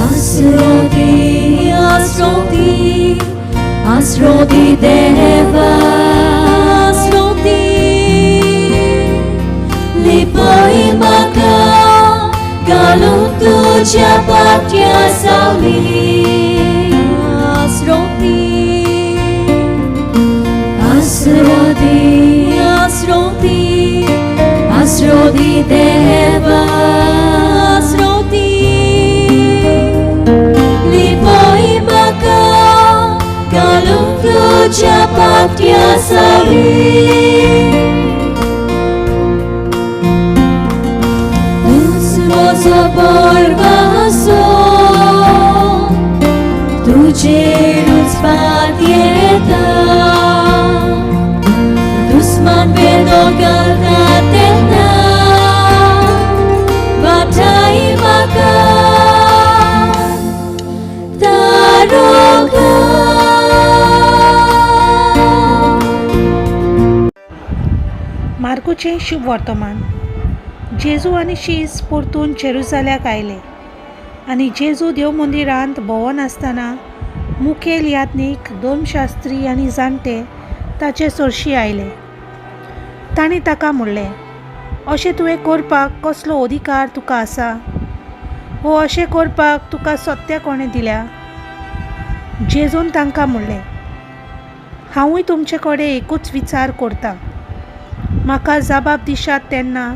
आसरो दी आसरो दी आसरो दी देवा आसरो दी लिपय म्हाका घालून तुज्या पाट्या सावली आसरो दी आसरो दी आसरो दी आसरो दी देवा आसरो दी लिपय म्हाका घालून तुज्या पाट्या सावली तूंच म्हजो भरवंसो तुजेरूच पातयेता दुस्मान वेलो घालता तेन्ना वाटाय म्हाका तारोगा. मार्कूचें शुभ वर्तमान. जेजू आनी शीस परतून जेरुजाल्याक आयले आनी जेजू देव मंदिरांत भोंवन आसतना मुखेल याज्ञीक, धर्मशास्त्री आनी जाणटे ताचे सरशीं आयले. तांणी ताका म्हणलें, अशें तुवें करपाक कसलो अधिकार तुका आसा? वो अशें करपाक तुका सत्या कोणें दिल्या? जेजून तांकां म्हणलें, हांवूय तुमचे कडेन एकूच विचार करतां. म्हाका जबाब दिशात तेन्ना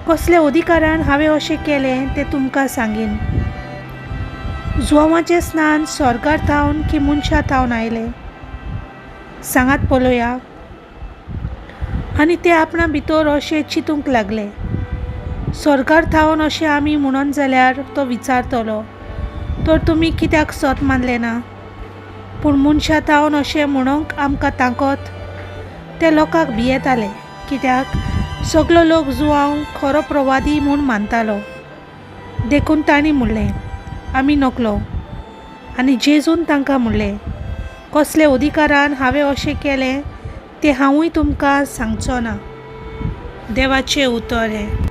कसल्या अधिकारान हांवें अशें केलें तें तुमकां सांगीन. जुवांचें स्नान स्वर्गार थावन की मनशां थावन आयलें? सांगात पळोवया. आनी ते आपणा भितर अशें चिंतूंक लागले, स्वर्गार थावन अशें आमी म्हणून जाल्यार तो विचारतलो, तर तुमी कित्याक सत मानलें ना? पूण मनशां थावन अशें म्हणूंक आमकां ताकत? ते लोकांक भियेताले, कित्याक सगलो लोक जुवांव खरो प्रवादी म्हूण मानतालो. देखून तांणी म्हणलें, आमी नकलो. आनी जेजून तांकां म्हणलें, कसल्या अधिकारान हांवें अशें केलें तें हांवूय तुमकां सांगचो ना. देवाचें उतर हें.